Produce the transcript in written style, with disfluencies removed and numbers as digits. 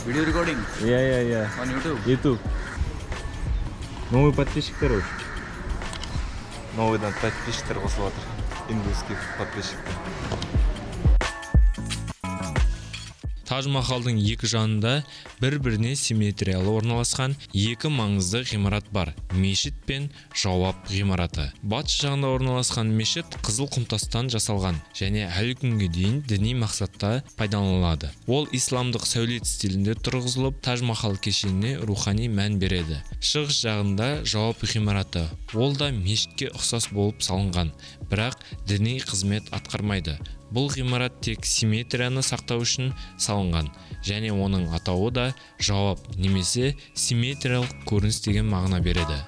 Video recording Yeah. on YouTube. YouTube. Новый подписчик, короче. Новый подписчиктер қосылып жатыр. Индусских подписчиктер. Тадж Махалдың екі жанында бір-біріне симметриялы орналасқан екі маңызды ғимарат бар: мешіт пен жауап ғимараты. Батыс жағында орналасқан мешіт қызыл құмтастан жасалған және әлі күнге дейін діни мақсатта пайдаланылады. Ол исламдық сәулет стилінде тұрғызылып, Тадж Махал кешеніне рухани мән береді. Шығыс жағында жауап ғимараты. Ол да мешітке ұқсас болып салынған, бірақ діни қызмет атқармайды. Бұл ғимарат тек симметрияны сақтау үшін салынған және оның атауы да жауап немесе симметриялық көрініс деген мағына береді.